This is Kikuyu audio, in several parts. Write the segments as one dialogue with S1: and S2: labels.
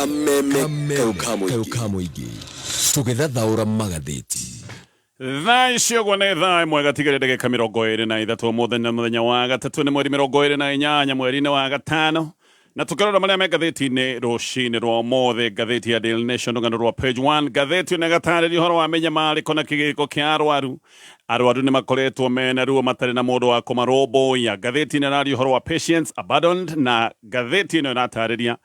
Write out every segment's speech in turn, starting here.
S1: Kameme kayũ ka mũingĩ tũgĩthathaũra magathĩti.
S2: Thaa ici ũguo nĩ thaa ĩmwe gatigĩrĩ ndagĩka 23 mũthenya mũthenya wa gatatũ nĩ mweri 28 mweri-inĩ wa gatano na tũkĩrora marĩa me ngathĩti-inĩ rũcinĩ rwa ũmũthĩ. Ngathĩti ya Daily Nation, rũgano rwa page 1, ngathĩti ĩno ĩgatarĩria ũhoro wa mĩnyamarĩko na kĩgĩko kĩa arwaru. Arwaru nĩ makoretwo mena ruo matarĩ na mũndũ wa kũmarũmbũiya. Ngathĩti ĩno ĩraria ũhoro wa patients abandoned, na ngathĩti ĩno ĩratarĩria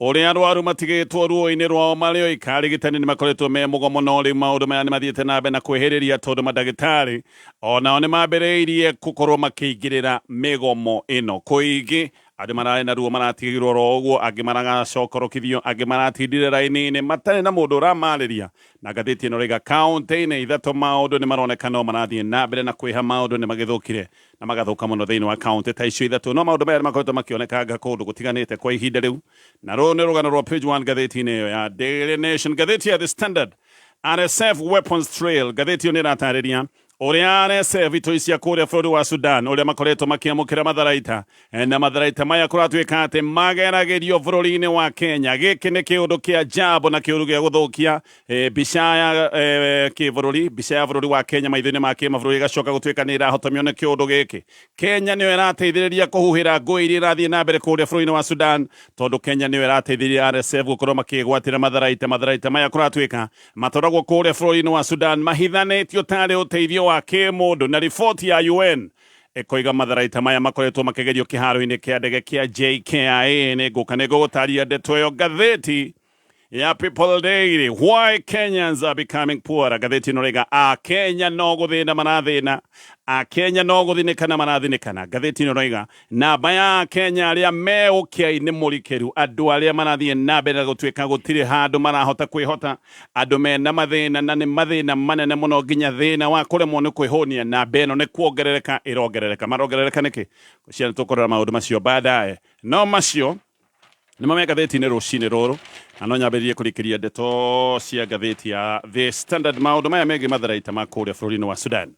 S2: ũrĩa arwaru matigĩtwo ruo-inĩ rwao marĩ oika. Arigitani nĩ makoretwo me mũgomo, no rĩu maũndũ maya nĩ mathiĩte na mbere na kwĩhĩrĩria tondũ mandagĩtarĩ onao nĩ mambĩrĩirie gũkorwo makĩingĩrĩra mĩgomo ĩno. Kũingĩ andũ mararĩ na ruo maratigirwo oro ũguo, angĩ maracokorokithio, angĩ maratindire raini-inĩ matarĩ na mũndũ ũramarĩria. Na ngathĩti ĩno ĩroiga kaũntĩ-inĩ ithatũ maũndũ nĩ maroneka no marathiĩ na mbere na kwĩha, maũndũ nĩ magĩthũkire na magathũka mũno thĩinĩ wa kaũntĩ ta icio ithatũ. No maũndũ maya nĩ makoretwo makĩonekanga kũndũ gũtiganĩte kwa ihinda rĩu. Na rũrũ nĩ rũgano rwa page 1 ngathĩti-inĩ ĩyo ya Daily Nation. Ngathĩti ya The Standard, RSF Weapons Trail, ngathĩti ĩyo nĩ ĩratarĩria ũrĩa RSF itoi cia kũrĩa bũrũri wa Sudan ũrĩa makoretwo makĩamũkĩra matharaita, na matharaita maya kũratuĩka atĩ mageragĩrio bũrũri-inĩ wa Kenya. Gĩkĩ nĩ kĩũndũ kĩa njambo na kĩũru gĩa gũthũkia mbica ya kĩbũrũri, mbica ya bũrũri wa Kenya maitho-inĩ ma kĩmabũrũri ĩgacoka gũtuĩka nĩ ĩrahotomio nĩ kĩũndũ gĩkĩ. Kenya nĩyo ĩrateithĩrĩria kũhuhĩra ngũĩ iria irathiĩ na mbere kũrĩa bũrũri-inĩ wa Sudan, tondũ Kenya nĩyo ĩrateithĩrĩria RSF gũkorwo makĩgwatĩra matharaita. Matharaita maya kũratuĩka matwaragwo kũrĩa bũrũri-inĩ wa Sudan mahithanĩtio tarĩ ũteithio wa kĩmũndũ, na riboti ya UN ĩkoiga matharaita maya makoretwo makĩgerio kĩharo-inĩ kĩa ndege kĩa JKIA. Nĩ ngũka nĩ ngũgũtaria ndeto ĩyo. Ngathĩti ya People Daily, why Kenyans are becoming poorer. Ngathĩti ĩno rĩga Akenya no gũthĩna marathĩna, Akenya no gũthinĩkana marathinĩkana. Ngathĩti ĩno rĩga namba ya Akenya arĩa me ũkĩa-inĩ mũrikĩru, andũ arĩa marathiĩ na mbere na gũtuĩka gũtirĩ handũ marahota kwĩhota, andũ mena mathĩna na nĩ mathĩna manene mũno, nginya thĩna wa kũremwo nĩ kwĩhũnia. Namba ĩno nĩ kuongerereka ĩrongerereka. Marongerereka nĩkĩ? Ciana, tũkũrora maũndũ macio baadaye, no macio nĩmo me ngathĩti-inĩ rũcinĩ rũrũ, na no nyambĩrĩrie kũrĩkĩria ndeto cia ngathĩti ya The Standard, maũndũ maya megiĩ matharaita ma kũrĩa bũrũri-inĩ wa Sudan.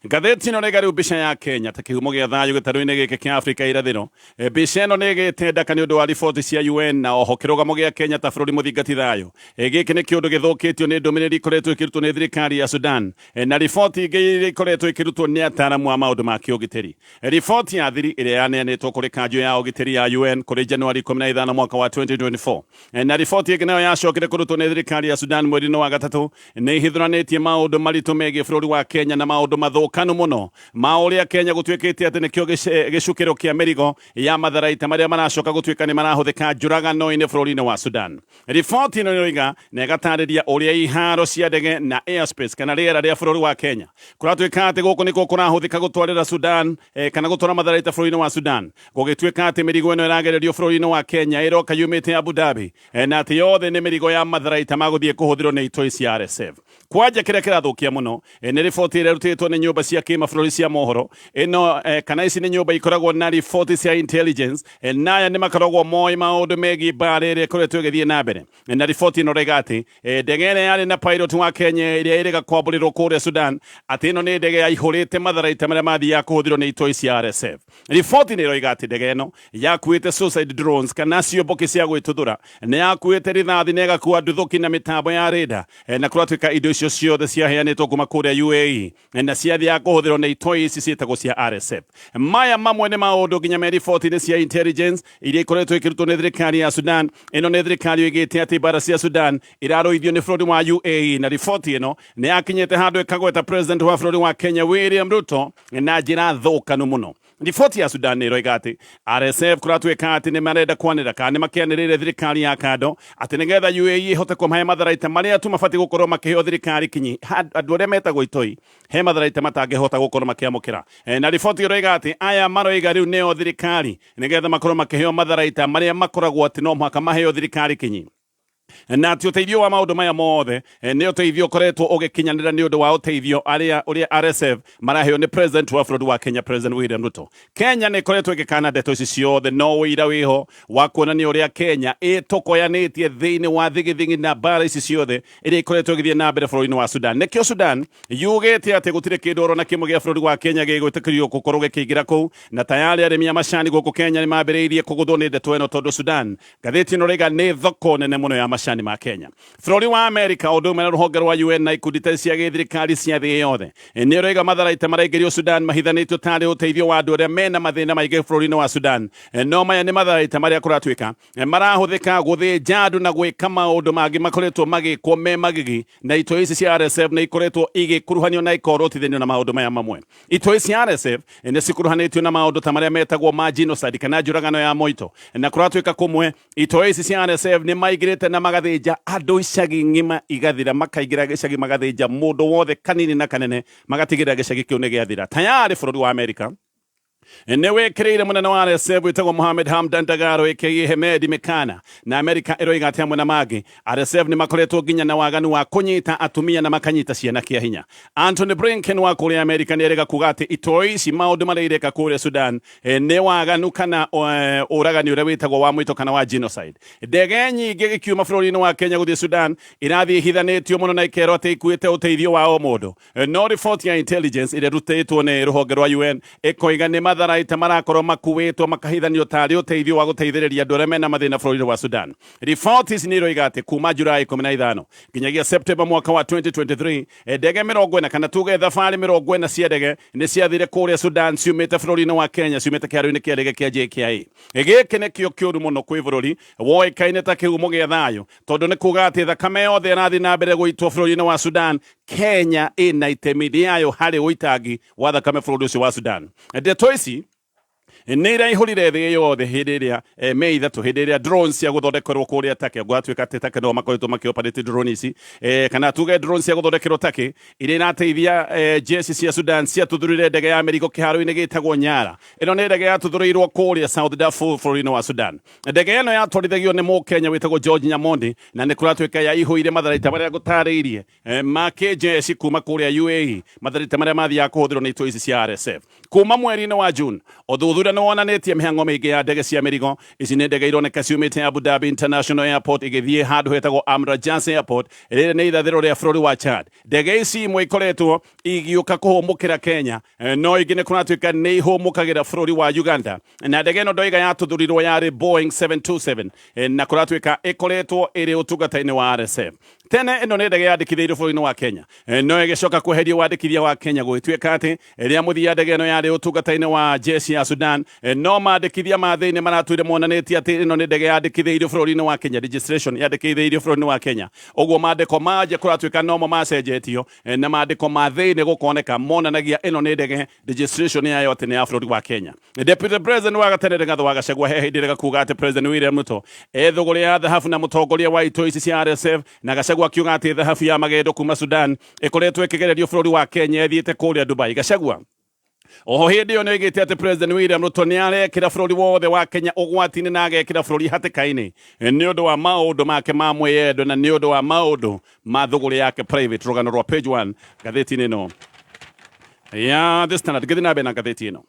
S2: Ngathĩti ĩno rĩga rĩu mbica ya Kenya ta kĩhumo gĩa thayũ gĩtarũ-inĩ gĩkĩ kĩa Afrika irathĩro. Mbica ĩno nĩ ĩgĩte ndaka nĩ ũndũ wa riboti cia UN na oho kĩrũgamo gĩa Kenya ta bũrũri mũthingati thayũ. Gĩkĩ nĩ kĩũndũ gĩthũkĩtio nĩ ndũmĩrĩri ikoretwo ĩkĩrutwo nĩ thirikari ya Sudan na riboti ingĩ iria ikoretwo ikĩrutwo nĩ ataaramu a maũndũ ma kĩũgitĩri. Riboti ya thiri ĩrĩa yaneanĩtwo kũrĩ kanjũ ya ũgitĩri ya UN kũrĩ Januari 15 mwaka wa 2024 na riboti ĩngĩ nayo yacokire kũrutwo nĩ thirikari ya Sudan mweri-inĩ wa gatatũ nĩ ihithũranĩtie maũndũ maritũ megiĩ bũrũri wa Kenya na maũndũ mathũkanu mũno ma ũrĩa Kenya gũtuĩkĩte atĩ nĩkĩo gĩcukĩro kĩa mĩrigo ya matharaita marĩa maracoka gũtuĩka nĩ marahũthĩka njũragano-inĩ bũrũri-inĩ wa Sudan. Riboti ĩno ĩroiga na ĩgatarĩria ũrĩa iharo cia ndege na airspace kana rĩera rĩa bũrũri wa Kenya kũratuĩka atĩ gũkũ nĩkuo kũrahũthĩka gũtwarĩra Sudan kana gũtwara matharaita bũrũri-inĩ wa Sudan, gũgĩtuĩka atĩ mĩrigo ĩno ĩragererio bũrũri-inĩ wa Kenya ĩroka yumĩte Abu Dhabi, na atĩ yothe nĩ mĩrigo ya matharaita ma gũthiĩ kũhũthĩrwo nĩ itoi cia RSF. Kwanja kĩrĩa kĩrathũkia mũno nĩ riboti ĩrĩa ĩrutĩtwo nĩ nyũmba cia kĩmabũrũri cia mohoro ĩno, kana ici nĩ nyũmba ikoragwo na riboti cia intelligence, na aya nĩ makoragwo moĩ maũndũ megiĩ mbara ĩrĩa ĩkoretwo ĩgĩthiĩ na mbere. Na riboti ĩno ĩroiga atĩ ndege ĩrĩa yarĩ na pilot wa Kenya ĩrĩa ĩrĩga kwambũrĩrwo kũrĩa Sudan, atĩ ĩno nĩ ndege yaihũrĩte matharaita marĩa mathiaga kũhũthĩrwo nĩ itoi cia RSF. Riboti nĩ ĩroiga atĩ ndege ĩno yakuĩte suicide drones kana ciũmbũki cia gwĩtuthũra, nĩ yakuĩte rithathi na ĩgakua nduthũki na mĩtambo ya radar, na kũratuĩka indo icio ciothe ciaheanĩtwo kuma kũrĩa UAE na ciathiaga kũhũthĩrwo nĩ itoi ici ciĩtagwo cia RSF. Maya mamwe nĩ maũndũ nginya me riboti-inĩ cia intelligence iria ikoretwo ikĩrutwo nĩ thirikari ya Sudan. Ĩno nĩ thirikari yoigĩte atĩ mbara cia Sudan irarũithio nĩ bũrũri wa UAE, na riboti ĩno nĩ yakinyĩte handũ ĩkagweta president wa bũrũri wa Kenya William Ruto na njĩra thũkanu mũno. Riboti ya Sudan nĩ ĩroiga atĩ RSF kũratuĩka atĩ nĩ marenda kwanĩrĩra kana nĩ makĩanĩrĩire thirikari ya kando atĩ nĩgetha UAE ĩhote kũmahe matharaita marĩa tu mabatiĩ gũkorwo makĩheo thirikari kinyi. Andũ arĩa metagwo itoi he matharaita matangĩhota gũkorwo makĩamũkĩra. Na riboti ĩroiga atĩ aya maroiga rĩu nĩo thirikari nĩgetha makorwo makĩheo matharaita marĩa makoragwo atĩ no mũhaka maheo thirikari kinyi. Na atĩ ũteithio wa maũndũ maya mothe nĩ ũteithio ũkoretwo ũgĩkinyanĩra nĩ ũndũ wa ũteithio arĩa ũrĩa RSF maraheo nĩ president wa bũrũri wa Kenya, President William Ruto. Kenya nĩ ĩkoretwo ĩgĩkana ndeto ici ciothe, no ũira wĩho wa kuonania ũrĩa Kenya ĩtokoyanĩtie thĩinĩ wa thigithigi na mbara ici ciothe iria ikoretwo igĩthiĩ na mbere bũrũri-inĩ wa Sudan. Nĩkĩo Sudan yugĩte atĩ gũtirĩ kĩndũ oro na kĩmwe gĩa bũrũri wa Kenya gĩgwĩtĩkĩrio gũkorwo gĩkĩingĩra kũu, na tayarĩ arĩmi a macani gũkũ Kenya nĩ mambĩrĩirie kũgũthwo nĩ ndeto ĩno tondũ Sudan, ngathĩti ĩno rĩga, nĩ thoko nene mũno ya macani ma Kenya. Bũrũri wa Amerika ũndũ ũmwe na rũhonge rwa UN na ikundi itarĩ cia gĩthirikari cia thĩ yothe nĩ ũroiga matharaita maraingĩrio Sudan mahithanĩtio tarĩ ũteithio wa andũ arĩa mena mathĩna maingĩ bũrũri-inĩ wa Sudan. No maya nĩ matharaita marĩa kũratuĩka marahũthĩka gũthĩnja andũ na gwĩka maũndũ mangĩ makoretwo magĩkwo me magigi, na itoi ici cia RSF nĩ ikoretwo igĩkuruhanio na ikorotithanio na maũndũ maya mamwe. Itoi cia RSF nĩ cikuruhanĩtio na maũndũ ta marĩa metagwo ma genocide kana njũragano ya moito, na kũratuĩka kũmwe itoi ici cia RSF nĩ maingĩrĩte na magathĩnja andũ icagi ng'ima igathira, makaingĩra gĩcagi magathĩnja mũndũ wothe kanini na kanene, magatigĩrĩra gĩcagi kĩu nĩ gĩathira. Tayarĩ bũrũri wa Amerika nĩ wĩkĩrĩire mũnene wa RSF wĩtagwo Mohamed Hamdan Dagalo aka Hemedi mĩkana, na Amerika ĩroiga atĩ hamwe na mangĩ RSF nĩ makoretwo nginya na waganu wa kũnyita atumia na makanyita ciana kĩa hinya. Antony Blinken wa kũrĩa Amerika nĩ erĩga kuga atĩ itoi ici maũndũ marĩa ireka kũrĩa Sudan nĩ waganu kana ũragani ũrĩa wĩtagwo wa mwĩto kana wa genocide. Ndege nyingĩ gĩkiuma bũrũri-inĩ wa Kenya gũthiĩ Sudan irathiĩ ihithanĩtio mũno na ikerwo atĩ ikuĩte ũteithio wa o mũndũ, no riboti ya intelligence ĩrĩa ĩrutĩtwo nĩ rũhonge rwa UN ĩkoiga nĩ matharaita marakorwo makuĩtwo makahithanio tarĩ ũteithio wa gũteithĩrĩria andũ arĩa mena mathĩna bũrũri-inĩ wa Sudan. Riboti ici nĩ iroiga atĩ kuma Julai 15 nginyagia Septemba mwaka wa 2023, ndege 40, kana tuge thabarĩ 40 cia ndege, nĩ ciathire kũrĩa Sudan ciumĩte bũrũri-inĩ wa Kenya, ciumĩte kĩharo-inĩ kĩa ndege kĩa JKIA. Gĩkĩ nĩkĩo kĩũru mũno kwĩ bũrũri woĩkaine ta kĩhumo gĩa thayũ, tondũ nĩ kuga atĩ thakame yothe ĩrathiĩ na mbere gũitwo bũrũri-inĩ wa Sudan, Kenya ĩna itemi rĩayo harĩ ũitangi wa thakame bũrũri ũcio wa Sudan. Ndeto ici nĩ iraihũrire thĩ yothe hĩndĩ ĩrĩa Mei 3, hĩndĩ ĩrĩa drones cia gũthondekerwo kũrĩa Turkey, gwatuĩka atĩ Turkey no makoretwo makĩoperate drone ici, kana tuge drone cia gũthondekerwo Turkey iria irateithia jeshi cia Sudan, ciatuthũrire ndege ya mĩrigo kĩharo-inĩ gĩtagwo Nyara. Ĩno nĩ ndege yatuthũrĩirwo kũrĩa South Darfur bũrũri-inĩ wa Sudan. Ndege ĩno yatwarithagio nĩ Mũkenya wĩtagwo George Nyamondi, na nĩ kũratuĩka yaihũire matharaita marĩa ngũtarĩirie ma kĩjeshi kuma kũrĩa UAE, matharaita marĩa mathiaga kũhũthĩrwo nĩ itoi ici cia RSF. Kuma mweri-inĩ wa June, ũthuthuria nĩ wonanĩtie mĩhang'o mĩingĩ ya ndege cia mĩrigo. Ici nĩ ndege ironeka ciumĩte Abu Dhabi International Airport igĩthiĩ handũ hetagwo Amrajas Airport, rĩrĩ nĩ irathĩro rĩa bũrũri wa Chad. Ndege ici imwe ikoretwo igĩũka kũhũmũkĩra Kenya, no ingĩ nĩ kũratuĩka nĩ ihũmũkagĩra bũrũri wa Uganda. Na ndege ĩno ndoiga yatuthũrirwo yarĩ Boeing 727, na kũratuĩka ĩkoretwo ĩrĩ ũtungata-inĩ wa RSF. Tene ĩno nĩ ndege yandĩkithĩirio bũrũri-inĩ wa Kenya, no ĩgĩcoka kweherio wandĩkithia wa Kenya, gũgĩtuĩka atĩ rĩa mũthia ndege ĩno yarĩ ũtungata-inĩ wa jeshi ya Sudan, no mandĩkithia ma thĩinĩ maratũire monanĩtie atĩ ĩno nĩ ndege yandĩkithĩirio bũrũri-inĩ wa Kenya, registration yandĩkithĩirio bũrũri-inĩ wa Kenya. Ũguo mandĩko ma nja kũratuĩka nomo macenjetio, na mandĩko ma thĩinĩ gũkoneka monanagia ĩno nĩ ndege registration yayo atĩ nĩ ya bũrũri wa Kenya. Deputy President wa gatene Rigathi wa Gachagua he hĩndĩ ĩrĩa kuga atĩ President William Ruto e thũgũrĩ ya thahabu na mũtongoria wa itoi ici cia RSF, na Gachagua akiuga atĩ thahabu ya magendo kuma Sudan ĩkoretwo ĩkĩgererio bũrũri wa Kenya ĩthiĩte kũrĩa Dubai. Gachagua oho hĩndĩ ĩyo nĩoigĩte atĩ President William Ruto nĩ arekĩra bũrũri wothe wa Kenya ũgwati-inĩ na agekĩra bũrũri hatĩka-inĩ nĩ ũndũ wa maũndũ make ma mwĩyendo na nĩ ũndũ wa maũndũ ma thũgũrĩ yake private. Rũgano rwa page 1 ngathĩti-inĩ ĩno ya The Standard. Ngĩthiĩ na mbere na ngathĩti ĩno,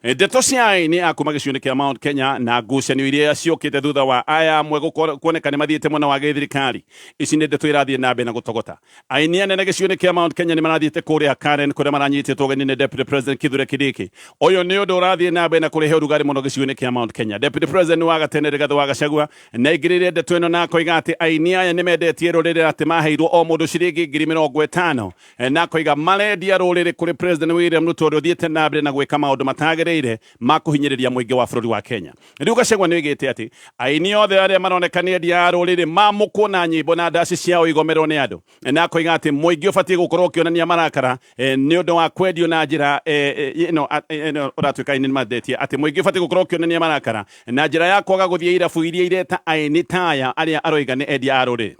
S2: ndeto cia aini a kuma gĩcigo-inĩ kĩa Mount Kenya na ngucanio iria ciũkĩte thutha wa aya amwe kuoneka nĩ mathiĩte mwena wa gĩthirikari, ici nĩ ndeto irathiĩ na mbere na gũtogota. Aini anene gĩcigo-inĩ kĩa Mount Kenya nĩ marathiĩte kũrĩa Karen kũrĩa maranyitĩtwo ũgeni nĩ Deputy President Kithure Kindiki. Ũyũ nĩ ũndũ ũrathiĩ na mbere na kũrehe ũrugarĩ mũno gĩcigo-inĩ kĩa Mount Kenya. Deputy President wa gatene Rigathĩ wa Gachagua nĩ aingĩrĩire ndeto ĩno na akoiga atĩ aini aya nĩ mendetie rũrĩrĩ, atĩ maheirwo o mũndũ ciringi 50,000, na akoiga marendia rũrĩrĩ kũrĩ President William Ruto ũrĩa ũthiĩte na mbere na gwĩka maũndũ matagĩrĩire ma kũhinyĩrĩria mũingĩ wa bũrũri wa Kenya. Rĩu Gachagua nĩ oigĩte atĩ aini othe arĩa maroneka nĩ endia a rũrĩrĩ mamũkwo na nyĩmbo na ndaci ciao igomerwo nĩ andũ, na akoiga atĩ mũingĩ ũbatiĩ gũkorwo ũkĩonania marakara nĩ ũndũ wa kwendio na njĩra ĩno ĩno ũratuĩka aini nĩmandetie, atĩ mũingĩ ũbatiĩ gũkorwo ũkĩonania marakara na njĩra ya kwaga gũthiĩ irabu iria ireta aini ta aya arĩa aroiga nĩ endia a rũrĩrĩ.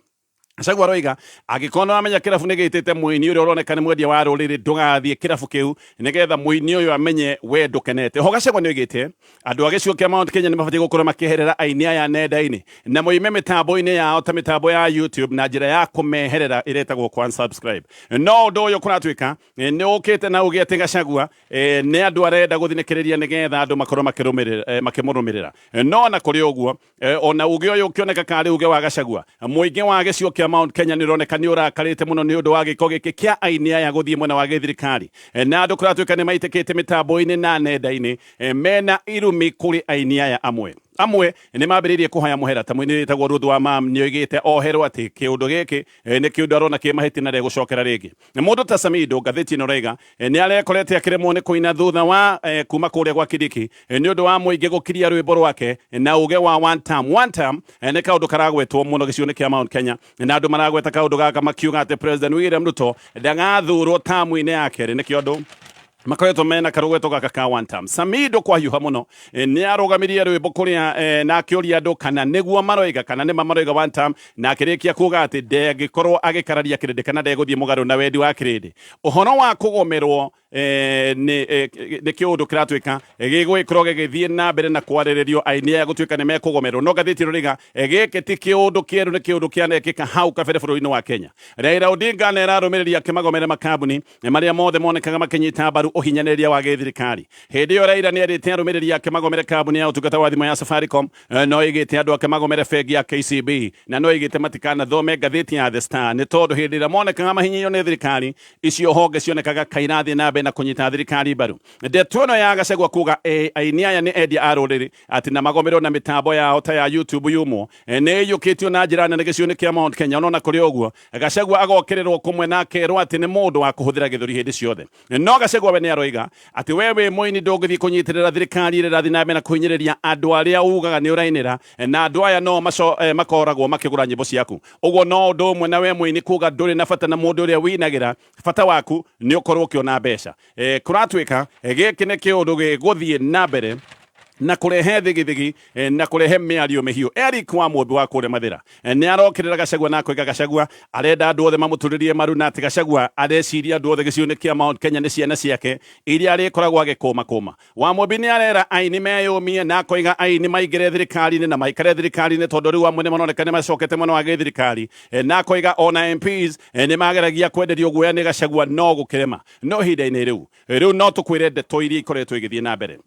S2: Gachagua aroiga angĩkorwo nĩ wamenya kĩrabu nĩ gĩtĩte mũini ũrĩa ũroneka nĩ mwendia wa rũrĩrĩ, ndũgathiĩ kĩrabu kĩu nĩgetha mũini ũyũ amenye we ndũkenete. Ho Gachagua nĩ oigĩte andũ a gĩcigo kĩa Mount Kenya nĩ mabatiĩ gũkorwo makĩeherera aini aya nenda-inĩ na moime mĩtambo-inĩ yao ta mĩtambo ya YouTube na njĩra ya kũmeherera ĩretagwo kũ unsubscribe. No ũndũ ũyũ kũratuĩka nĩ ũkĩte na uge atĩ Gachagua nĩ andũ arenda gũthinĩkĩrĩria nĩgetha andũ makorwo makĩmũrũmĩrĩra. No na kũrĩ ũguo, ona uge ũyũ ũkĩoneka karĩ uge wa Gachagua, mũingĩ wa gĩcigo kĩa Mount Kenya nĩ ũroneka nĩ ũrakarĩte mũno nĩ ũndũ wa gĩko gĩkĩ kĩa aini aya gũthiĩ mwena wa gĩthirikari. Na andũ kũratuĩka nĩ maitĩkĩte mĩtambo-inĩ na nenda-inĩ mena irumi kũrĩ aini aya amwe. Amwe nĩ mambĩrĩirie kũhoya mũhera ta mũini wĩtagwo Ruth wa Mam nĩ oigĩte oherwo atĩ kĩũndũ gĩkĩ nĩ kĩũndũ arona kĩ mahĩtia na ndegũcokera rĩngĩ. Mũndũ ta Samido, ngathĩti ĩno ĩroiga nĩ arekorete akĩremwo nĩ kũina thutha wa kuma kũrĩa gwa Kindiki nĩ ũndũ wa mũingĩ gũkiria rwĩmbo rwake na uge wa one term. One term nĩ kaũndũ karagwetwo mũno gĩcigo-inĩ kĩa Mount Kenya, na andũ maragweta kaũndũ gaka makiuga atĩ President William Ruto ndagathurwo tamu-inĩ ya kerĩ. Nĩkĩo andũ makoretwo mena karũgweto gaka ka one term. Samido kwahiũha mũno nĩ arũgamirie rwĩmbo kũrĩa na akĩũria andũ kana nĩguo maroiga kana nĩma maroiga one term, na akĩrĩkia kuga atĩ ndangĩkorwo agĩkararia kĩrĩndĩ kana ndegũthiĩ mũgarũ na wendi wa kĩrĩndĩ. Ũhoro wa kũgomerwo nĩ kĩũndũ kĩratuĩka gĩgũgĩkorwo gĩgĩthiĩ na mbere na kwarĩrĩrio aini aya gũtuĩka nĩ mekũgomerwo. No ngathĩti ĩno rĩga gĩkĩ ti kĩũndũ kĩerũ, nĩ kĩũndũ kĩanekĩka hau kabere bũrũri-inĩ wa Kenya. Raila Odinga nĩ ararũmĩrĩria akĩmagomere makambuni marĩa mothe monekaga makĩnyita mbaru ũhinyanĩrĩria wa gĩthirikari. Hĩndĩ ĩyo Raila nĩ erĩte arũmĩrĩri ake magomere kambuni ya ũtungata wa thimũ ya Safaricom, no ĩgĩte andũ ake magomere bengi ya KCB, na no ĩgĩte matikanathome ngathĩti ya The Star nĩ tondũ hĩndĩ ĩrĩa monekaga mahinyĩirio nĩ thirikari icio honge cionekaga kairathiĩ na mbere na kũnyita thirikari mbaru. Ndeto ĩno ya Gachagua kuga aini aya nĩ endia a rũrĩrĩ atĩ na magomerwo na mĩtambo yao ta ya YouTube yumwo nĩ ĩiyũkĩtio na njĩra nene gĩcigo-inĩ kĩa Mount Kenya. Ona kũrĩ ũguo, Gachagua agokĩrĩrwo kũmwe na akerwo atĩ nĩ mũndũ wa kũhũthĩra gĩthũri hĩndĩ ciothe. No Gachagua we nĩ aroiga atĩ we wĩ mũini ndũngĩthiĩ kũnyitĩrĩra thirikari ĩrĩa ĩrathiĩ na mbere na kũhinyĩrĩria andũ arĩa ugaga nĩ ũrainĩra, na andũ aya no makoragwo makĩgũra nyĩmbo ciaku. Ũguo no ũndũ ũmwe na we mũini kuga ndũrĩ na bata na mũndũ ũrĩa winagĩra, bata waku nĩ ũkorwo ũkĩona mbeca. Kũratuĩka gĩkĩ nĩ kĩũndũ gĩgũthiĩ na mbere na kũrehe thigithigi na kũrehe mĩario mĩhiũ. Eric wa Mũmbi wa kũrĩa Mathĩra nĩ arokĩrĩra Gachagua na akoiga Gachagua arenda andũ othe mamũtũrĩrie maru, na atĩ Gachagua areciria andũ othe gĩcigo-inĩ kĩa Mount Kenya nĩ ciana ciake iria arĩkoragwo agĩkũma kũma. Wa Mũmbi nĩ arera aini meyũmie na akoiga aini maingĩre thirikari-inĩ na maikare thirikari-inĩ tondũ rĩu amwe nĩ maroneka nĩ macokete mwena wa gĩthirikari, na akoiga ona MPs nĩ mageragia kwenderio guoya nĩ Gachagua no gũkĩrema. No ihinda-inĩ rĩu rĩu no tũkwĩre ndeto iria ikoretwo igĩthiĩ na mbere.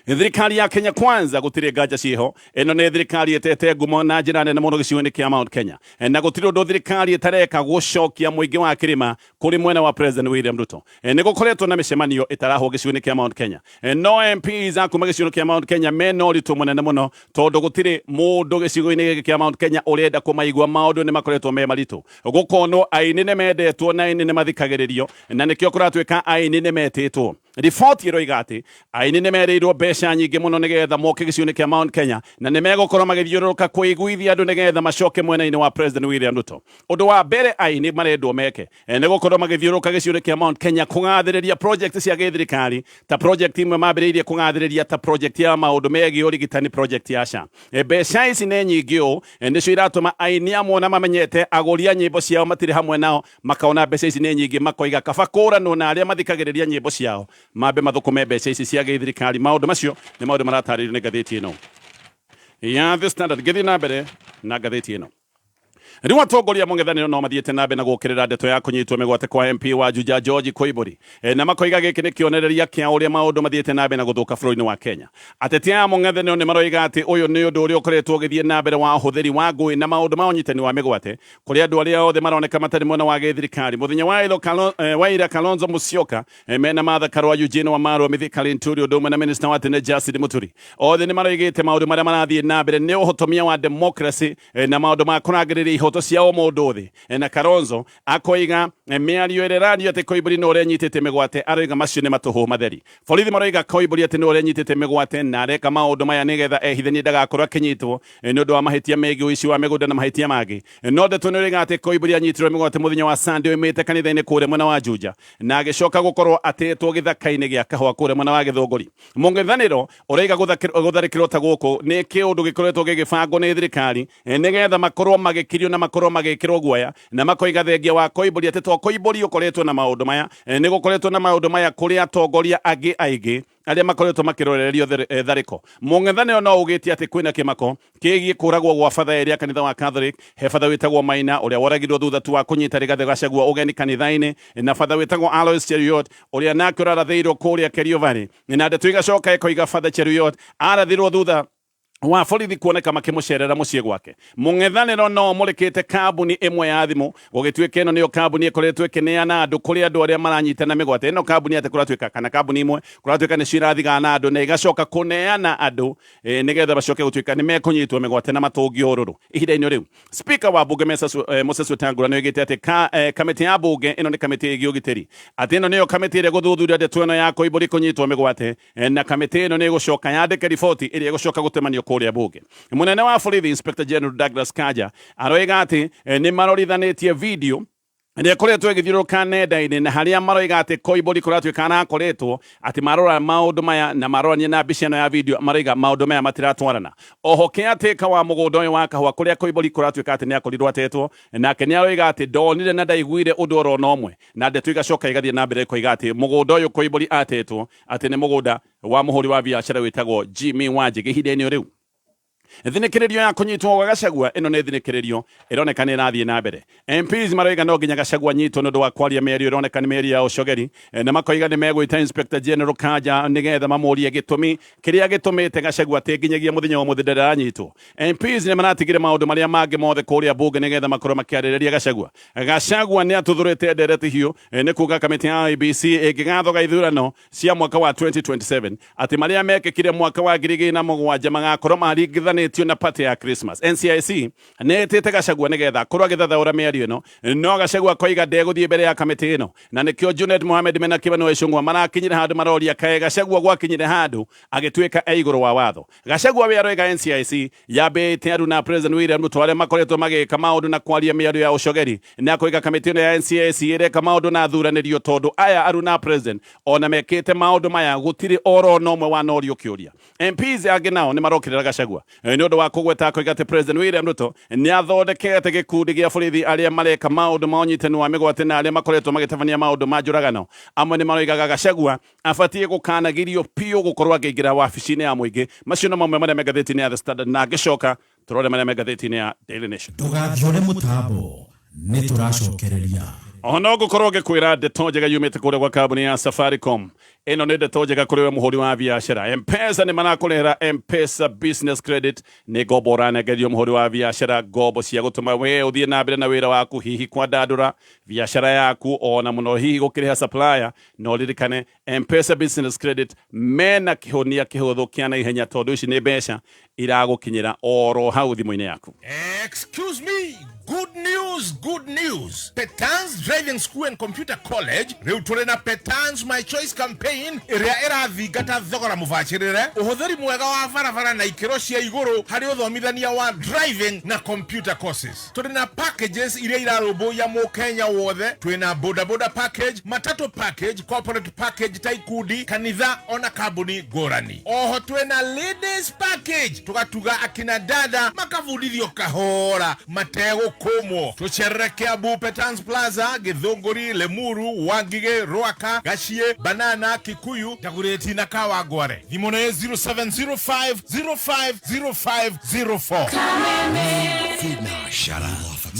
S2: Thirikari ya Kenya Kwanza gũtirĩ nganja ciĩho, ĩno nĩ thirikari ĩtete ngumo na njĩra nene mũno gĩcigo-inĩ kĩa Mount Kenya, na gũtirĩ ũndũ thirikari ĩtareka gũcokia mũingĩ wa kĩrĩma kũrĩ mwena wa President William Ruto. Nĩ gũkoretwo na mĩcemanio ĩtarahwo gĩcigo-inĩ kĩa Mount Kenya, no MPs a kuma gĩcigo kĩa Mount Kenya mena ũritũ mũnene mũno tondũ gũtirĩ mũndũ gĩcigo-inĩ gĩkĩ kĩa Mount Kenya ũrenda kũmaigua. Maũndũ nĩ makoretwo me maritũ, gũkonwo aini nĩ mendetwo na aini nĩ mathikagĩrĩrio, na nĩkĩo kũratuĩka aini nĩ metĩtwo. Riboti ĩroiga atĩ aini nĩ merĩirwo mbeca nyingĩ mũno nĩgetha moke gĩcigo-inĩ kĩa Mount Kenya, na nĩ megũkorwo magĩthiũrũrũka kũiguithia andũ nĩgetha macoke mwena-inĩ wa President William Ruto. Ũndũ wa mbere aini marendwo meke nĩ gũkorwo magĩthiũrũrũka gĩcigo-inĩ kĩa Mount Kenya kũgathĩrĩria project cia gĩthirikari, ta project imwe mambĩrĩirie kũgathĩrĩria ta project ya maũndũ megiĩ ũrigitani, project ya SHA. Mbeca ici nĩ nyingĩ ũũ nĩcio iratũma aini amwe ona mamenyete agũri a nyĩmbo ciao matirĩ hamwe nao, makaona mbeca ici nĩ nyingĩ, makoiga kaba kũranwo na arĩa mathikagĩrĩria nyĩmbo ciao mambe mathũkũme mbeca ici cia gĩthirikari. Maũndũ macio nĩ maũndũ maratarĩrio nĩ ngathĩti ĩno ya The Standard. Ngĩthiĩ na mbere na ngathĩti ĩno, rĩu atongoria mũng'ethanĩro no mathiĩte na mbere na gũkĩrĩra ndeto ya kũnyitwo mĩgwate kwa MP wa Juja George Koimburi, na makoiga gĩkĩ nĩ kĩonereria kĩa ũrĩa maũndũ mathiĩte na mbere na gũthũka bũrũri-inĩ wa Kenya. Ateti aya mũng'ethanĩro nĩ maroiga atĩ ũyũ nĩ ũndũ ũrĩa ũkoretwo ũgĩthiĩ na mbere wa ũhũthĩri wa ngũĩ na maũndũ ma ũnyitani wa mĩgwate kũrĩ andũ arĩa othe maroneka matarĩ mwena wa gĩthirikari. Mũthenya wa ira Kalonzo Musyoka mena Martha Karua, Eugene Wamalwa, Mithika Linturi, ũndũ ũmwe na minista wa tene Justin Muturi, othe nĩ maroigĩte maũndũ marĩa marathiĩ na mbere nĩ ũhotomia wa democracy na maũndũ ma kũrangĩrĩria ihoto cia o mũndũ thĩ. Na Kalonzo akoiga Mĩario ĩrĩa ĩrario atĩ Koimbũri nĩ ũrĩa nyitĩte mĩgwate aroiga macio nĩ matũhũ matheri. Borithi maroiga Koimbũri atĩ nĩ ũrĩa nyitĩte mĩgwate na areka maũndũ maya nĩgetha ehithanie ndagakorwo akĩnyitwo nĩ ũndũ wa mahĩtia megiĩ ũici wa mĩgũnda na mahĩtia mangĩ. No ndeto nĩ ĩroiga atĩ Koimbũri anyitirwo mĩgwate mũthenya wa Sunday oimĩte kanitha-inĩ kũrĩa mwena wa Juja na agĩcoka gũkorwo atetwo gĩthaka-inĩ gĩa kahũa kũrĩa mwena wa Gĩthũngũri. Mũng'ethanĩro ũroiga gũtharĩkĩrwo ta gũkũ nĩ kĩũndũ gĩkoretwo gĩgĩbangwo nĩ thirikari nĩgetha makorwo magĩkirio na makorwo magĩkĩrwo guoya, na makoiga thengia wa Koimbũri atĩ to Koimbũri ũkoretwo na maũndũ maya, nĩ gũkoretwo na maũndũ maya kũrĩ atongoria angĩ aingĩ arĩa makoretwo makĩrorererio tharĩko. Mũng'ethanĩro no ugĩte atĩ kwĩna kĩmako kĩgiĩ kũragwo gwa batha ĩrĩa kanitha wa Catholic. He batha wĩtagwo Maina ũrĩa woragirwo thutha tu wa kũnyita Rigathĩ Gachagua ũgeni kanitha-inĩ, na batha wĩtagwo Alois Cheruiyot ũrĩa nake ũrarathĩirwo kũrĩa Kerio Valley. Na ndeto igacoka ĩkoiga batha Cheruiyot arathirwo thutha wa borithi kuoneka makĩmũcerera mũciĩ gwake. Mũng'ethanĩro no ũmũrĩkĩte kambuni ĩmwe ya thimũ, gũgĩtuĩka ĩno nĩyo kambuni ĩkoretwo ĩkĩneana andũ kũrĩ andũ arĩa maranyitana mĩgwate. Ĩno kambuni atĩ kũratuĩka, kana kambuni imwe kũratuĩka nĩcio irathigana andũ na igacoka kũneana andũ nĩgetha macoke gũtuĩka nĩ mekũnyitwo mĩgwate na matũngio ũrũrũ. Ihinda-inĩ rĩu, Speaker wa bunge Moses Wetangula nĩ oigĩte atĩ kamĩtĩ ya bunge ĩno nĩ kamĩtĩ ĩgiĩ ũgitĩri, atĩ ĩno nĩyo kamĩtĩ ĩrĩa ĩgũthuthuria ndeto ĩno ya Koimbũri kũnyitwo mĩgwate, na kamĩtĩ ĩno nĩ ĩgũcoka yandĩke riboti ĩrĩa ĩgũcoka gũtemanio kũrĩa bunge. Mũnene wa borithi Inspector General Douglas Kanja aroiga atĩ nĩ marorithanĩtie video ĩrĩa ĩkoretwo ĩgĩthiũrũrũka nenda-inĩ na harĩa maroiga atĩ Koimbũri kũratuĩka arakoretwo atĩ marora maũndũ maya na marorania na mbica ĩno ya video, maroiga maũndũ maya matiratwarana. Oho caretaker wa mũgũnda ũyũ wa kahũa kũrĩa Koimbũri kũratuĩka atĩ nĩ akorirwo atetwo, nake nĩ aroiga atĩ ndonire na ndaiguire ũndũ oro na ũmwe, na ndeto igacoka igathiĩ na mbere ikoiga atĩ mũgũnda ũyũ Koimbũri atetwo atĩ nĩ mũgũnda wa mũhũri wa biacara wĩtagwo Jimmy Wanjigi. Ihinda-inĩ rĩu thinĩkĩrĩrio ya kũnyitwo gwa Gachagua ĩno nĩ thinĩkĩrĩrio ĩroneka nĩ ĩrathiĩ na mbere. MPs maroiga no nginya Gachagua anyitwo nĩ ũndũ wa kwaria mĩario ĩroneka nĩ mĩario ya ũcogeri, na makoiga nĩ megwĩta Inspector General Kanja nĩgetha mamũrie gĩtũmi kĩrĩa gĩtũmĩte Gachagua atĩ nginyagia mũthenya wa ũmũthĩ ndarĩ aranyitwo. MPs nĩ maratigire maũndũ marĩa mangĩ mothe kũrĩa bunge nĩgetha makorwo makĩarĩrĩria Gachagua. Gachagua nĩ atuthũrĩte ndereti hiũ nĩ kuga kamĩtĩ ya IEBC ĩngĩgathoga ithurano cia mwaka wa 2027 atĩ marĩa mekĩkire mwaka wa 2007 magakorwo maringithanĩtio na party ya Christmas. NCIC nĩ ĩtĩte Gachagua nĩgetha akorwo agĩthathaũra mĩario ĩno, no Gachagua koiga ndegũthiĩ mbere ya kamĩtĩ ĩno, na nĩkĩo Junet Mohamed mena Kĩmani wa Ichung'wa marakinyire handũ maroria kaĩ Gachagua gwakinyire handũ agĩtuĩka e igũrũ wa watho. Gachagua we aroiga NCIC yambĩte aruna President William Ruto arĩa makoretwo magĩka maũndũ na kwaria mĩario ya ũcogeri, na akoiga kamĩtĩ ĩno ya NCIC ĩreka maũndũ na thuranĩrio tondũ aya aruna President ona mekĩte maũndũ maya gũtirĩ oro na ũmwe wanorio kĩũria. MPs angĩ nao nĩ marokĩrĩra Gachagua nĩ ũndũ wa kũgweta akoiga atĩ President William Ruto nĩ athondekete gĩkundi gĩa borithi arĩa mareka maũndũ ma ũnyitani wa mĩgwate na arĩa makoretwo magĩtabania maũndũ ma njũragano. Amwe nĩ maroigaga Gachagua abatiĩ gũkanagirio biũ gũkorwo akĩingĩra wabici-inĩ ya mũingĩ. Macio no mamwe marĩa me ngathĩti-inĩ ya The Standard, na ngĩcoka tũrore marĩa me ngathĩti-inĩ ya Daily Nation.
S1: Ndũgathiore mũtambo, nĩ tũracokereria.
S2: Ona ngũkorwo ngĩkwĩra ndeto njega yumĩte kũrĩa gwa kambuni ya Safaricom. Ĩno nĩ ndeto njega kũrĩ we mũhũri wa biacara. M-Pesa nĩ marakũrehera M-Pesa Business Credit. Nĩ ngombo ũranengerio mũhũri wa biacara, ngombo cia gũtũma we ũthiĩ na mbere na wĩra waku, hihi kwandandũra biacara yaku, ona mũno hihi gũkĩrĩha supplier. Na ũririkane M-Pesa Business Credit mena kĩhonia kĩhũthũ kĩa naihenya tondũ ici nĩ mbeca iragũkinyĩra oro hau thimũ-inĩ yaku.
S3: Excuse me, good news, good news. Petans Driving School and Computer College rĩu tũrĩ na Petans My Choice Campaign ĩrĩa ĩrathingata thogora mũbacĩrĩre, ũhũthĩri mwega wa barabara na ikĩro cia igũrũ harĩ ũthomithania wa driving na computer courses. Tũrĩ na packages iria irarũmbũiya mũkenya wothe. Twĩna boda boda package, matatu package, corporate package ta ikundi, kanitha ona kambuni ngũrani. Oho twĩna ladies package, tũgatuga akina dada makabundithio kahora mategũkũmwo. Tũcerere Kiambu Petans Plaza, Gĩthũngũri, Limuru, Wangigĩ, Rwaka, Gaciĩ, Banana, Kikuyu, Dagoretti na Kawangware. Thimũ nĩ 0705 050504.
S1: Thinacara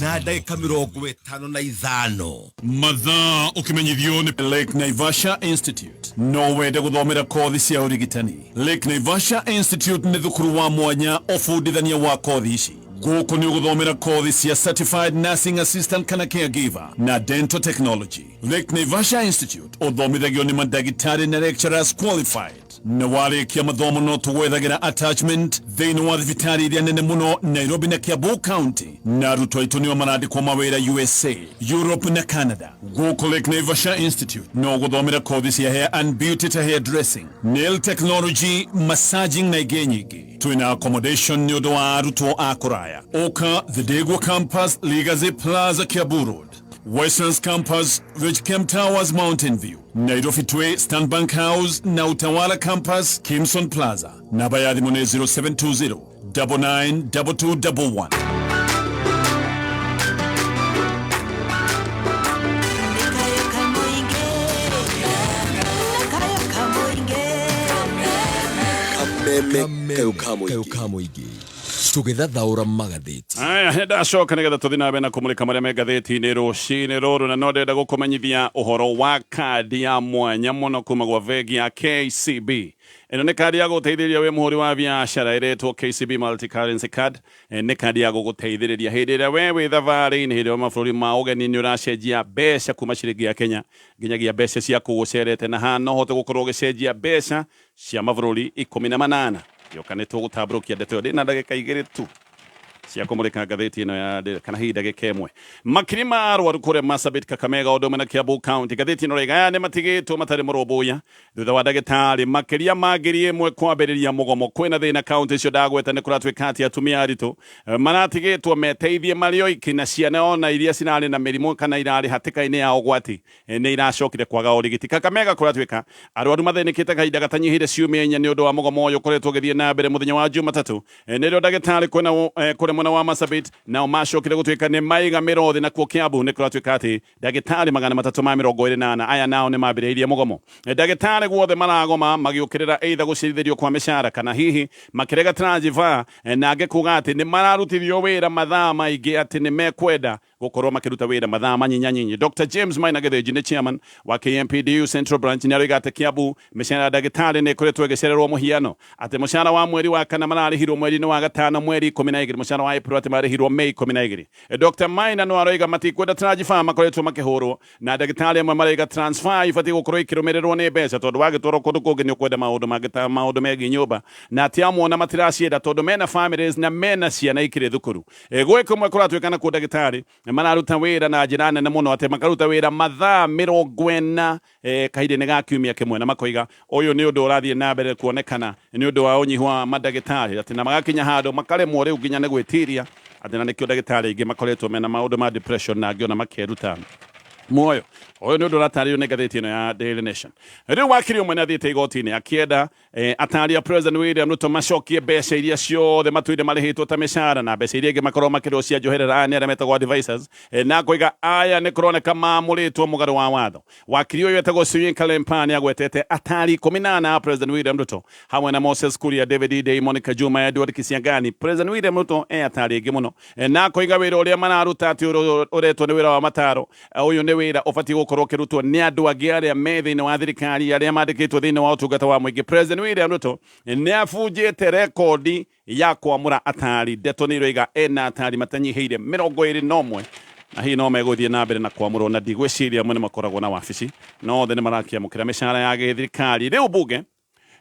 S1: na ndagĩka 55.
S2: Mathaa ũkĩmenyithio nĩ Lake Naivasha Institute. No wende gũthomera kothi cia ũrigitani? Lake Naivasha Institute nĩ thukuru wa mwanya ũbundithania wa kothi ici. Gũkũ nĩ ũgũthomera kothi cia Certified Nursing Assistant kana Caregiver na Dental Technology. Lake Naivasha Institute ũthomithagio nĩ mandagĩtarĩ na lecturers qualified. Na warĩkia mathomo no tũgwethagĩra attachment thĩinĩ wa thibitarĩ iria nene mũno Nairobi na Kiambu County, na arutwo aitũ nĩo marandĩkwo mawĩra USA, Europe na Canada. Gũkũ Lake Naivasha Institute no gũthomera kothi cia hair and beauty ta hair dressing, nail technology, massaging na ingĩ nyingĩ. Twĩna accommodation nĩ ũndũ wa arutwo a kũraya. Ũka The Degwa Campus, Legacy Plaza, Kiambu Road, Westlands Campus, Ridgecamp Towers, Mountain View, Nairobi Twe, Stanbank House na Utawala Campus, Kimson Plaza. Namba ya thimũ nĩ 0720 992211.
S4: Kameme kayo ka mũingĩ tũgĩthathaũra magathĩti.
S2: Aya, ndacoka nĩgetha tũthiĩ na mbere na kũmũrĩka marĩa me ngathĩti-inĩ rũcinĩ rũrũ, na no ndĩrenda gũkũmenyithia ũhoro wa kandi ya mwanya mũno kuma gwa bengi ya KCB. Ĩno nĩ kandi ya gũteithĩrĩria wĩ mũhũri wa biacara ĩretwo KCB Multi Currency Card. Nĩ kandi ya gũgũteithĩrĩria hĩndĩ ĩrĩa we wĩ thabarĩ-inĩ, hĩndĩ ĩrĩa mabũrũri ma ũgeni nĩ ũracenjia mbeca kuma ciringi ya Kenya nginyagia mbeca cia kũu ũcerete, na haha no ũhote gũkorwo ũgĩcenjia mbeca cia mabũrũri 18. Gĩoka nĩ tũgũtambũrũkia ndeto ĩyo, ndĩna ndagĩka 2 tu cia kũmũrĩka ngathĩti ĩno ya kana hihi ndagĩka 1. Makiri ma arwaru kũrĩa Marsabit, Kakamega, ũndũ ũmwe na Kiambu County. Ngathĩti ĩno rĩga aya nĩ matigĩtwo matarĩ mũrũmbũiya thutha wa ndagĩtarĩ makĩria ma 1000 kwambĩrĩria mũgomo. Kwĩna thĩna kaunti icio ndagweta, nĩ kũratuĩka atĩ atumia aritũ maratigĩtwo meteithie marĩ oiki, na ciana ona iria cirarĩ na mĩrimũ kana irarĩ hatĩka-inĩ ya ũgwati nĩ iracokire kwaga ũrigiti. Kakamega kũratuĩka arwaru mathĩnĩkĩte kahinda gatanyihĩire ciumia 4 nĩ ũndũ wa mũgomo ũyũ ũkoretwo ũgĩthiĩ na mbere. Mũthenya wa Jumatatũ nĩrĩo ndagĩtarĩ kũrĩa mwena wa Marsabit nao macokire gũtuĩka nĩ maiga mĩrothi, nakuo Kiambu nĩ kũratuĩka atĩ ndagĩtarĩ 324 aya nao nĩ mambĩrĩirie mũgomo. Ndagĩtarĩ guothe maragoma magĩũkĩrĩra either gũcirithĩrio kwa mĩcara kana hihi makĩrega transfer, na angĩ kuga atĩ nĩ mararutithio wĩra mathaa maingĩ, atĩ nĩ mekwenda gũkorwo makĩruta wĩra mathaa manyinyanyinyi. Dr James Maina Gĩthĩnji nĩ chairman wa KMPDU Central Branch, nĩ aroiga atĩ Kiambu mĩcara ya ndagĩtarĩ nĩ ĩkoretwo ĩgĩcererwo, mũhiano atĩ mũcara wa mweri wa kana mararĩhirwo mweri-inĩ wa gatano mweri 12, mũcara wa April atĩ marĩhirwo May 12. Dr Maina no aroiga matikwenda transfer makoretwo makĩhũrwo, na ndagĩtarĩ amwe maraiga transfer ibatiĩ gũkorwo ikĩrũmĩrĩrwo nĩ mbeca, tondũ wagĩtwarwo kũndũ kũngĩ nĩ ũkwenda maũndũ mangĩ ta maũndũ megiĩ nyũmba, na atĩ amwe ona matiracienda tondũ mena families na mena ciana ikĩrĩ thukuru. Gwĩ kũmwe kũratuĩka nakuo ndagĩtarĩ mararuta wĩra na njĩra nene mũno, atĩ makaruta wĩra mathaa 40 kahinda-inĩ ga kiumia kĩmwe, na makoiga ũyũ nĩ ũndũ ũrathiĩ na mbere kuonekana nĩ ũndũ wa ũnyihu wa mandagĩtarĩ, atĩ na magakinya handũ makaremwo rĩu nginya nĩ gwĩtiria, atĩ na nĩkĩo ndagĩtarĩ aingĩ makoretwo mena maũndũ ma depression na angĩ ona makeruta muoyo. Ũyũ nĩ ũndũ ũratarĩrio nĩ ngathĩti ĩno ya Daily Nation. Rĩu wakiri ũmwe nĩ athiĩte igoti-inĩ akĩenda atari a President William Ruto macokie mbeca iria ciothe matũire marĩhĩtwo ta mĩcara na mbeca iria ingĩ makorwo makĩrĩhwo cia njoherera, aya nĩ arĩa metagwo advisors, na koiga aya nĩ kũroneka maamũrĩtwo mũgarũ wa watho. Wakiri ũyũ etagwo Siwinka Lempa nĩ agwetete atari 18 a President William Ruto hamwe na Moses Kuria, David Idei, Monica Juma, Edward Kisiangani. President William Ruto e atari aingĩ mũno, na koiga wĩra ũrĩa mararuta atĩ ũretwo nĩ wĩra wa mataro, ũyũ nĩ wĩra ũbatiĩ gũkorwo ũkĩrutwo nĩ andũ angĩ arĩa me thĩinĩ wa thirikari, arĩa mandĩkĩtwo thĩinĩ wa ũtungata wa mũingĩ. President William Ruto nĩ abunjĩte rekondi ya kwamũra atari. Ndeto nĩ iroiga ena atari matanyihĩire 21, na hihi no megũthiĩ na mbere na kwamũrwo, na ndigwĩciria amwe nĩ makoragwo na wabici, no othe nĩ marakĩamũkĩra mĩcara ya gĩthirikari. Rĩu bunge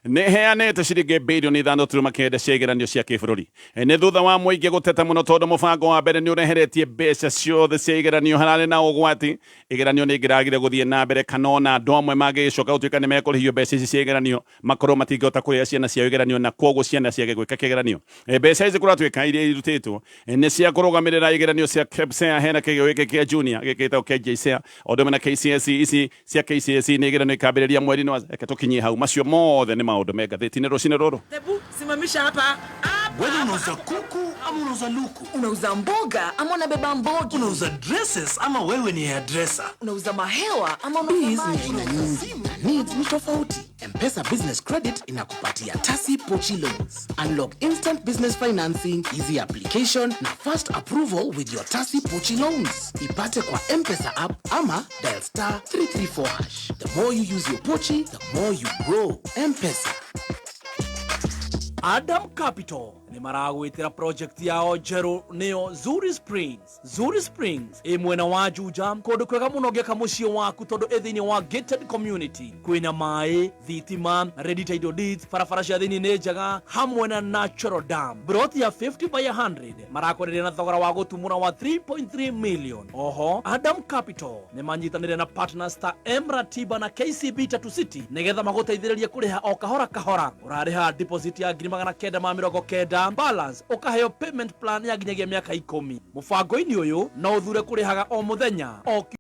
S2: nĩ heanĩte ciringi bilioni 5.9 cia igeranio cia kĩbũrũri. Nĩ thutha wa mũingĩ gũteta mũno tondũ mũbango wa mbere nĩ ũreheretie mbeca ciothe cia igeranio, hararĩ na ũgwati igeranio nĩ ingĩragire gũthiĩ na mbere, kana ona andũ amwe mangĩgĩcoka gũtuĩka nĩ mekũrĩhio mbeca ici cia igeranio makorwo matingĩhota kũrĩha ciana ciao igeranio, na koguo ciana ciage gwĩka kĩgeranio. Mbeca ici kũratuĩka iria irutĩtwo nĩ cia kũrũgamĩrĩra igeranio cia KPSEA, hena kĩgeo gĩkĩ kĩa junior gĩkĩtagwo KJSEA, o ũndũ ũmwe na KCSE. Ici cia KCSE nĩ igeranio ikambĩrĩria mweri-inĩ wa, reke tũkinyie hau, macio mothe nĩ maũndũ me ngathĩti-inĩ rũcinĩ rũrũ.
S5: Hebu simamisha hapa hapa.
S6: Wewe unauza kuku ama unauza luku?
S7: Unauza mboga ama unabeba mbogi?
S6: Unauza dresses ama wewe ni hairdresser?
S7: Unauza mahewa ama unauza
S8: Biz ni
S7: maji?
S8: aina nyingi na needs ni tofauti. M-Pesa Business Credit inakupatia Tasi Pochi Loans. Unlock instant business financing, easy application na fast approval with your Tasi Pochi Loans. Ipate kwa M-Pesa app ama dial star 334 hash. The more you use your Pochi, the more you grow. M-Pesa.
S6: Adam Capital Nĩ maragwĩtĩra project yao njerũ, nĩyo Zuri Springs. Zuri Springs ĩ mwena wa Juja, kũndũ kwega mũno ũngĩaka mũciĩ waku, tondũ ĩ thĩinĩ wa gated community, kwĩna maĩ, thitima, ready title deeds, barabara cia thĩinĩ nĩ njega, hamwe na natural dam. Broti ya 50 by 100 marakwereria na thogora wa gũtumũra wa 3.3 million. Oho Adam Capital nĩ manyitanĩire na partners ta M Ratiba na KCB Tatu City nĩgetha magũteithĩrĩrie kũrĩha o kahora kahora. Ũrarĩha deposit ya 990,000, balance ũkaheo payment plan ya nginyagia mĩaka 10. Mũbango-inĩ ũyũ no ũthure kũrĩhaga o mũthenya o